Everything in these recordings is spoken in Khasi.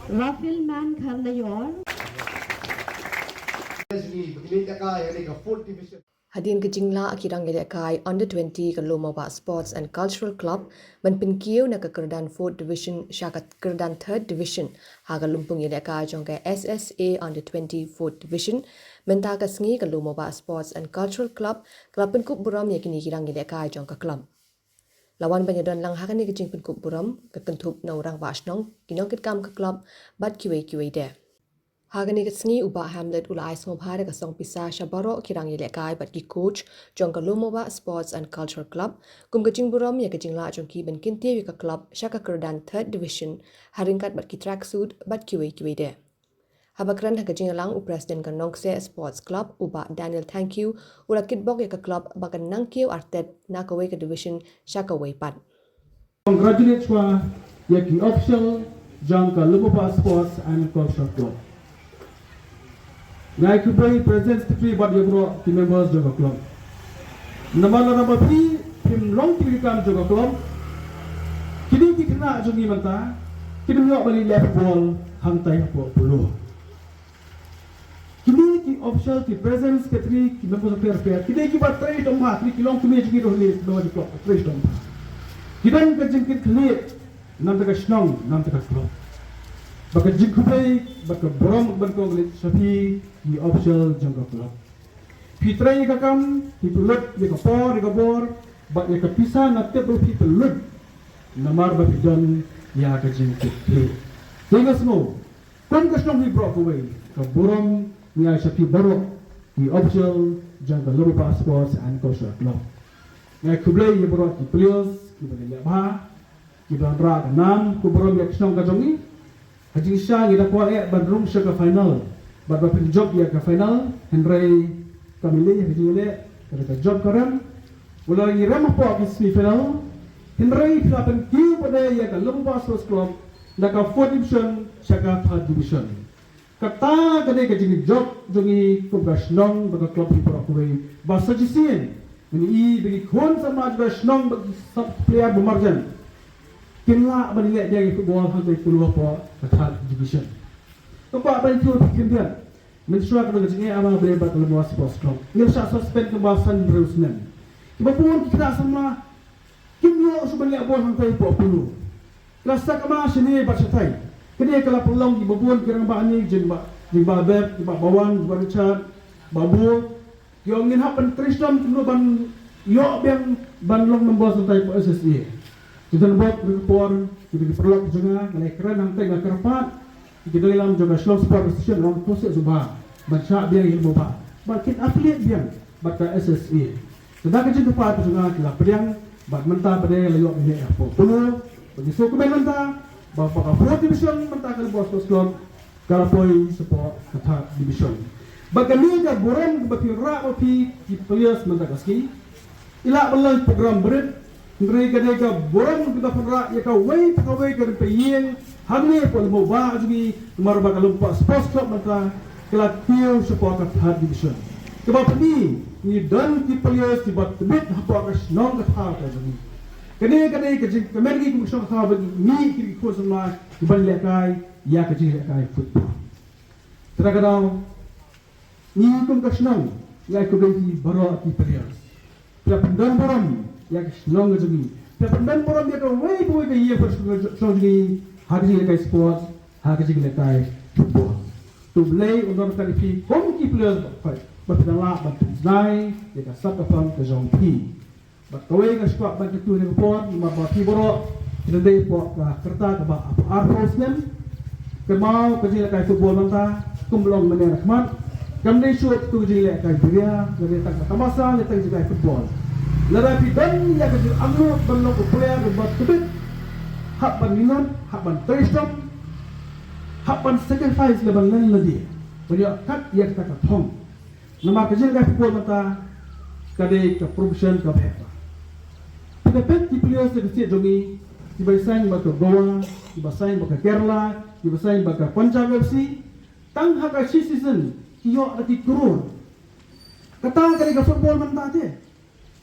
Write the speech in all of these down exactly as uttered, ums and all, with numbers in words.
Rafael Man Kharnayor. Hadien ka jinglah ki rang ïalehkai under twenty ka Lum Mawbah Sports and Cultural Club ban pynkiew na ka kyrdan fourth division sha ka kyrdan third division ha ka lympung ïalehkai jong ka S S A under twenty fourth division. Mynta ka sngi ka Lum Mawbah Sports and Cultural Club ka la pynkup burom ïa kine ki rang ïalehkai jong ka club. La wan ban ïadon lang ha kane ka jingpynkup burom ka kynthup na u rangbah shnong, ki nongkitkam ka club bad kiwei kiwei de. Ha kane ka sngi u Bah Hamlet u la ai sngewbha da ka song pisa sha baroh ki rang ïalehkai bad ki coach jong ka Lum Mawbah Sports and Cultural Club kum ka jingburom ïa ka jinglah jong ki ban kyntiew ïa ka club sha ka kyrdan third division ha ryngkat bad ki tracksuit bad kiwei kiwei de. Haba kren ha ka jingïalang u President ka Nongkseh Sports Club u Bah Daniel Thangkhiew u la kitbok ïa ka club ba kan nang kiew artet na kawei ka division sha kawei pat. Congratulate shuwa ïa ki official jong ka Lum Mawbah Sports and Cultural Club. Nga ai khublei President, Secretary bad ïa baroh ki members jong ka club. Namar lada ba phi phim long ki nongkitkam jong ka club, kine ki khynnah jong ngi mynta kim ïoh ban leh football hangtai hapoh Polo. Kine ki official, ki President, Secretary, ki members of fair fair, kine kiba trei tang bha, kine ki longkmie jong ngi ruh, kine kiba trei tang bha. Ki don ka jingkitkhlieh namar ka shnong, namar ka club. Bad ka jingkhublei bad ka burom ban kong leit sha phi ki official jong ka club. Phi trei ïa ka kam, phi pynlut ïa ka por ïa ka bor bad ïa ka pisa, nga tip ruh phi pynlut namar ba phi don ïa ka jingkitkhlieh. Te nga sngew kum ka shnong hi baroh kawei, ka burom nga ai sha phi baroh ki official jong ka Lum Mawbah Sports and Cultural Club. Nga ai khublei ïa baroh ki players kiba la leh bha, kiba la wanrah ka nam ka burom ïa ka shnong ka jong ngi. Ha jingshisha ngi da kwah eh ban rung sha ka final bad ba phin jop ïa ka final, hynrei kam lei ha ka jingleh, ka dei ka jop ka rem. Wat la ngi rem hapoh ki semi final, hynrei phi la pynkiew pat de ïa ka Lum Mawbah Sports Club na ka fourth division sha ka third division. Kata ka dei ka jingjop jong ngi kum ka shnong bad ka club hi baroh kawei, ba sa shisien ngi i ba ki khun samla jong ka shnong bad ki sub player ba marjan kin lah ban leh ïa ki football hangtai Polo hapoh ka third division. Ka kwah ban ïathuh khyndiat, mynshuwa ka don ka jingeh ha Blei bad ka Lum Mawbah Sports Club, ngi la shah suspend kumba san hynriew snem. Kiba bun ki khynnah samla kim ïoh shuh ban leh ball hangtai hapoh Polo. Ka la sakma shane bad shatai. Kane ka la pynlong kiba bun ki rangbah ngi, Jingbah, Jingbah Beb, Jingbah Bawan, Jingbah Richard, Bah Bor, ki ong ngin hap ban trei shitom kumno ban ïoh biang ban long member hangtai hapoh S S A. Ki don bok ri por, ki dei ki paralok jong nga, nga la kren hangtai, nga kyrpad ïa ki nongïalam jong ka Shillong Sport Association, long to seh sngewbha ban shah biang ïa ki, ba ba kin affiliate biang bad ka S S A. Te da ka jingkyrpad ka jong nga ki la pdiang bad mynta pat de la ïoh ïa ka hapoh Polo. Bad ngi sngewkmen mynta ba, ba ka fourth division mynta ka Lum Mawbah Sports Club ka la poi shapoh ka third division. Bad kane ka burom kaba phi wanrah ma phi ki players mynta ka sngi, i lah ban long program barit, hynrei ka dei ka burom kaba phi wanrah ïa kawei pa kawei ka rympei ïing hangne hapoh Lum Mawbah jong ngi, namar ba ka Lum Mawbah Sports Club mynta ka la kiew shapoh ka third division. Kaba pyni ngi don ki players kiba tbit hapoh ka shnong ka thaw ka jong ngi. Kane ka dei ka jingkmen ngi kum ka shnong ka thaw ba ngi ki khun samla kiban lehkai ïa ka jinglehkai football. Te da ka daw ngi kum ka shnong ngi ai khublei ïa baroh ki players. Phi la pyndon burom ïa ka shnong ka jong ngi. Phi la pyndon burom ïa kawei pa kawei ka ïing ka shnong ka jong ngi ha ka jinglehkai sport, ha ka jinglehkai football. To U Blei un don ryngkat ïa phi kum ki players ba phi, ba phi la lah ban pynjngai ïa ka sap ka pang ka jong phi. Bad kawei nga sngewkwah ban kyntu ha kane ka por, namar ba phi baroh phi dang dei hapoh ka rta kaba arphew snem. Kynmaw ka jinglehkai football mynta kam long mynne na khmat. Kam dei shuh katu ka jinglehkai biria, ka dei tang ka tamasa, ka dei tang ka jinglehkai football. Lada phi don ïa ka jingangnud ban long u player uba tbit, hap ban minot, hap ban trei shitom, hap ban sacrifice lem ban len lade ban ïoh kat ïa kata ka thong. Namar ka jinglehkai football mynta ka dei ka profession kaba heh bha. Phi da peit ki players na ka state jong ngi, kiba sign bad ka Goa, kiba sign bad ka Kerala, kiba sign bad ka Punjab F C, tang ha ka shi season ki ïoh da ki klur. Kata ka dei ka football mynta te.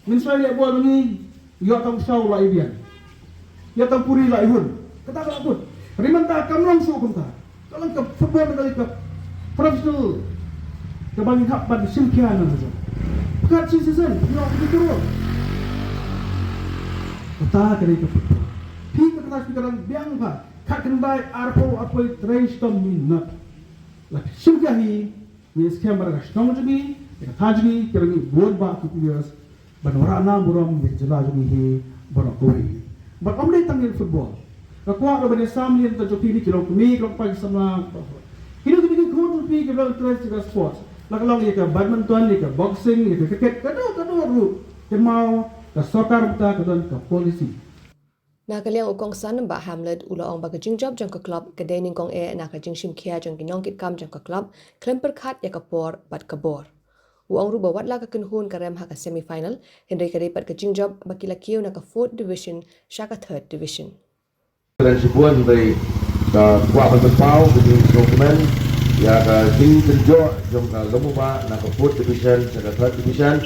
Mynshuwa leh ball ngi ïoh tang saw la i biang, ïoh tang kuri la i hun. Kata ka la kut. Hynrei mynta kam long shuh kumta. Ka football ka dei ka professional kaba ngi hap ban shim khia na ka jong. Pynkat shi season ngi ong ki klur. Kata ka dei ka football. Phi ka kata phi ka dang biang ba khatkhyndai arphew arphew trei shitom minot. La shim khia hi, ngi skhem ba ka shnong jong ngi, ka thaiñ jong ngi, ka dang ngi bun ba ki players ban wanrah nam burom ïa ka jylla jong ngi hi baroh kawei. Bad ym dei tang ïa football. Nga kwah ruh ban ïasam ïa ka jong phi, ki long kmie, ki long kpa, ki samla. Kino kino ki khun jong phi kiba long interest ïa ka sports. La ka long ïa ka badminton, ïa ka boxing, ïa ka cricket, kano kano ruh. Kynmaw ka sorkar mynta ka don ka policy. Na ka liang u kongsan Bah Hamlet u la ong ba ka jingjop jong ka club ka dei nyngkong eh na ka jingshim khia jong ki nongkitkam jong ka club khlem pyrkhat ïa ka por bad ka bor. U ong ruh ba watla ka kynhun ka rem ha ka semi final, hynrei ka dei pat ka jingjop ba ki la kiew na ka fourth division sha ka third division. Kren shibun hynrei ka kwah ban pynpaw ka jingsngewkmen ïa ka jingkynjoh jong ka Lum U Bah na ka fourth division sha ka third division.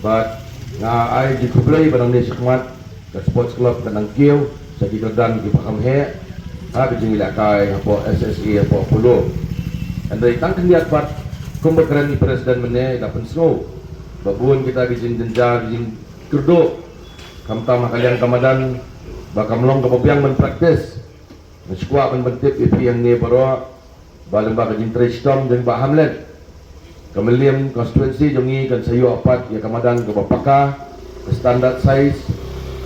Bad nga ai jingkhublei ba nangne shakhmat ka sports club ka nang kiew sha ki kyrdan kiba kham heh ha ka jingïalehkai hapoh S S A hapoh Polo. Hynrei tang khyndiat pat kumba kren i president mynne, da pynsngew ba bun kita ki jingjynjar, ki jingkyrduh, khamtam ha ka liang ka madan ba kam long kaba biang ban practice. Nga sngewkwah ban pyntip ïa phi hangne baroh ba lyngba ka jingtrei shitom jong i Bah Hamlet, ka Mylliem constituency jong ngi kan sa ïoh pat ïa ka madan kaba paka, ka standard size,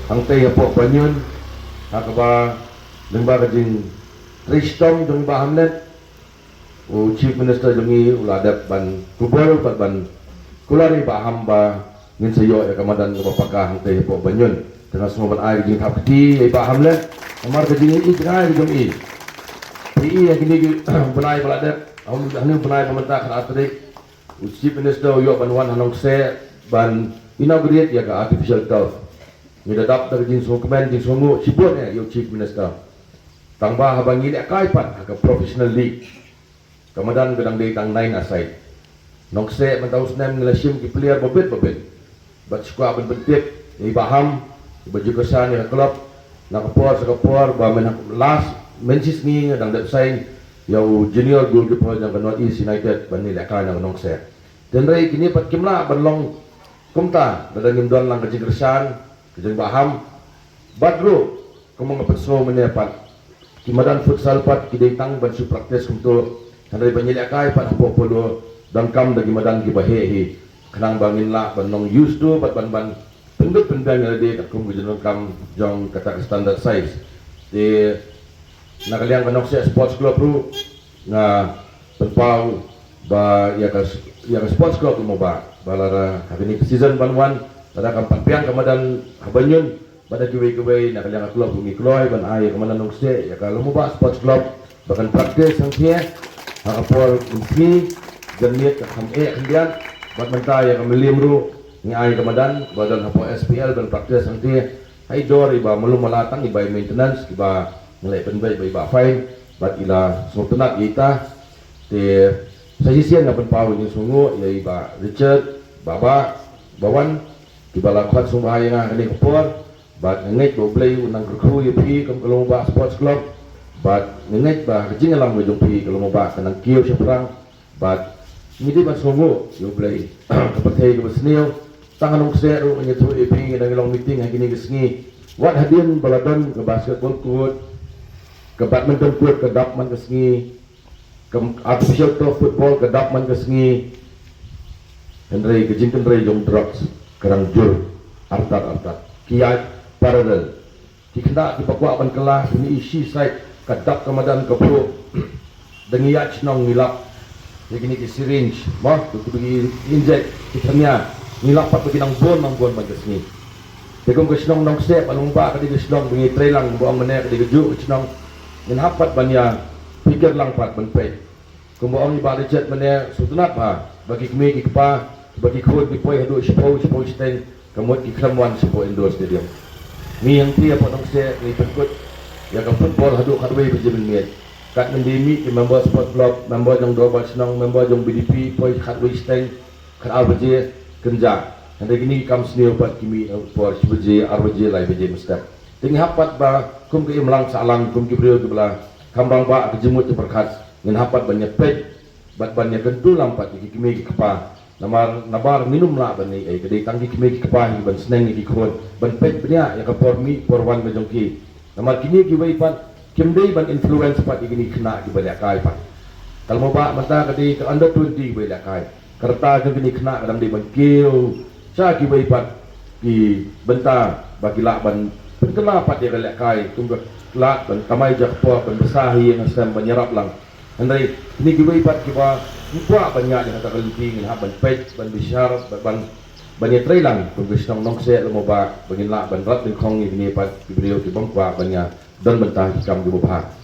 hangtei hapoh Banyun. Ha kaba lyngba ka jingtrei shitom jong i Bah Hamlet, u Chief Minister jong ngi u la dep ban kubur bad ban kular ïa i Bah Ham ba ngin sa ïoh ïa ka madan kaba paka hangtei hapoh Banyun. Te nga sngew ban ai ka jingthap kti ïa i Bah Hamlet namar ka jingïeit jong i. Phi i ha kine ki bnai ba la dep, ha une u bnai ba mynta, khatar tarik, u Chief Minister u ïoh ban wan ha Nongkseh ban inaugurate ïa ka artificial turf. Ngi da dap da ka jingsngewkmen jingsngewnguh shibun ïa u Chief Minister. Tang ba haba ngi lehkai pat ha ka professional league, ka madan ka dang dei tang nine a side. Nongkseh mynta u snem ngi la shim ki player babit babit. Bad shu kwah ban pyntip ïa i Bah Ham, iba ju kyrshan ïa ka club na ka por sha ka por, ba myn last, mynshisngi nga dang dep sign ïa u junior goalkeeper jong ka North East United ban ïalehkai na ka Nongkseh. Hynrei kine pat kim lah ban long kumta lada ngim don lang ka jingkyrshan ka jong i Bah Ham. Bad ruh kumba nga pynsngew mynne pat, ki madan futsal pat ki dei tang ban shu practice kumto, hynrei ban ïalehkai pat hapoh Polo donkam da ki madan kiba heh hi, khnang ba ngin lah ban long used to bad ban, ban pynbit pynbiang ïa lade katkum ka jingdonkam jong kata ka standard size. Te na ka liang ka Nongkseh Sports Club ruh nga pynpaw ba ïa ka, ïa ka sports club Lum U Bah, ba lada ha kane ka season ban wan, lada kam pat biang ka madan ha Banyun bad ha kiwei kiwei, na ka liang ka club ruh ngi kloi ban ai ïa ka madan Nongkseh ïa ka Lum U Bah Sports Club ba kan practice hangtei ha ka por mynsngi, janmiet ka kham eh khyndiat. Bad mynta ïa ka Mylliem ruh ngi ai ka madan ba don hapoh S P L ban practice hangtei. Ha i dor iba malu mala tang iba i maintenance, kiba ngi la pynbeit ba iba fine bad i la sngewtynnat ïa ita. Te sa shisien nga pynpaw ïa ka jingsngewnguh ïa i Bah Richard, Bah Bah, Bah Wan, kiba la khot sngewbha ïa nga ha kane ka por. Bad nga ngeit ba U Blei un nang kyrkhu ïa phi kum ka Lum U Bah Sports Club. Bad nga ngeit ba ka jingïalam ka jong phi ka Lum U Bah kan nang kiew shaphrang. Bad ngi dei ban sngewnguh ïa U Blei ka pyrthei kaba sniew. Tang ha Nongkseh ruh ngan ïathuh ïa phi, ngi dang long meeting ha kine ki sngi. Wat hadien ba la don ka basketball court, ka badminton court ka dap man ka sngi, ka artificial turf football ka dap man ka sngi. Hynrei ka jingkynrei jong drugs ka dang jur artat artat. Ki ïaid parallel. Ki khynnah kiba kwah ban kylla, kine i shi side, ka dap ka madan ka phuh. Da ngi ïaid shnong ngi lap ïa kine ki syringe, mo, kiba ngi inject, ki thyrnia, ngi lap pat ba ki nang bun nang bun man ka sngi. Te kum ka shnong Nongkseh, ba long ba ka dei ka shnong ba ngi trei lang, ba ong mynne ka dei kajuh ka shnong. Ngin hap pat ban ïa pyrkhat lang pat ban peit. Kumba ong i Bah Richard mynne, sngewtynnat bha ba ki kmie ki kpa, ba ki khun ki poi haduh shiphew, shiphew shiteng, ka mut ki khlem wan shapoh Indoor Stadium. Ngi hangtei hapoh Nongkseh ngi pynkut ïa ka football haduh khatwei baje mynmiet. Katba ngi mih ki member sport club, member jong dorbar shnong, member jong B D P, poi khatwei shiteng, khatar baje kynjah. Hynrei kine ki kam sniew pat ki mih ha por shi baje, ar baje, lai baje mynstep. Te ngi hap pat ba kum ka imlang sahlang, kum ki briew kiba la Kham rangbah ka jingmut jingpyrkhat, ngin hap pat ban ïa peit bad ban ïa kyntu lang pat ïa ki kmie ki kpa. Namar nabar ngin ym lah ban ïa, ka dei tang ki kmie ki kpa hi ban sneng ïa ki khun, ban peit bniah ïa ka por mih por wan ka jong ki. Namar kine kiwei pat kim dei ban influence pat ïa kine ki khynnah kiba lehkai pat. Ka la mo ba mynta ka dei ka under twenty kiba lehkai. Ka rta jong kine ki khynnah ka dang dei ban kiew sha kiwei pat ki bynta ba ki lah ban pynkylla pat ïa ka lehkai, kum ka lad ban kamai jakpor, ban bsa hi ïa nga sem, ban ïarap lang. Hynrei kine kiwei pat kiba ym kwah ban ïaid ïa kata ka lynti, ngin hap ban peit, ban bishar, ban, ban, ban ïatrei lang kum ka shnong Nongkseh, la mo ba ba ngin lah ban rat nyngkong ïa kine pat ki briew ki bym kwah ban ïa don bynta ki kam kiba bha.